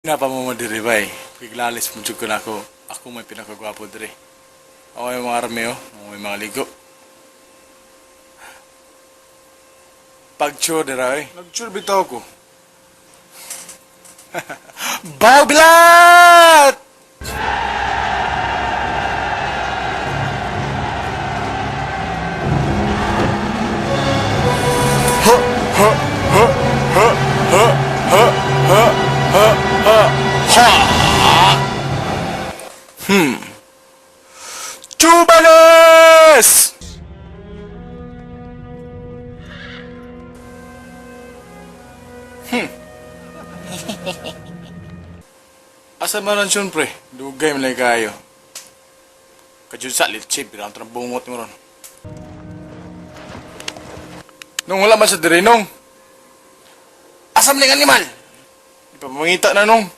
Na pa mo diri bay. Piglalis mo jud ko na ako. Ako may pinakagwapo diri. Ako yung mga army oh, ako may mga ligo. Pag-chur dira eh. Nag-chur bitaw ko. Baw bilat! Ha ha ha ha ha ha ha ha ha ha. Chubales! Asa man ang pre? Dugay man lang kayo. Kajud sa litsi, birang tanang bungot mo ron. Nung wala man sa diri nung. Asa man yung animal? Di pa mangita na nung.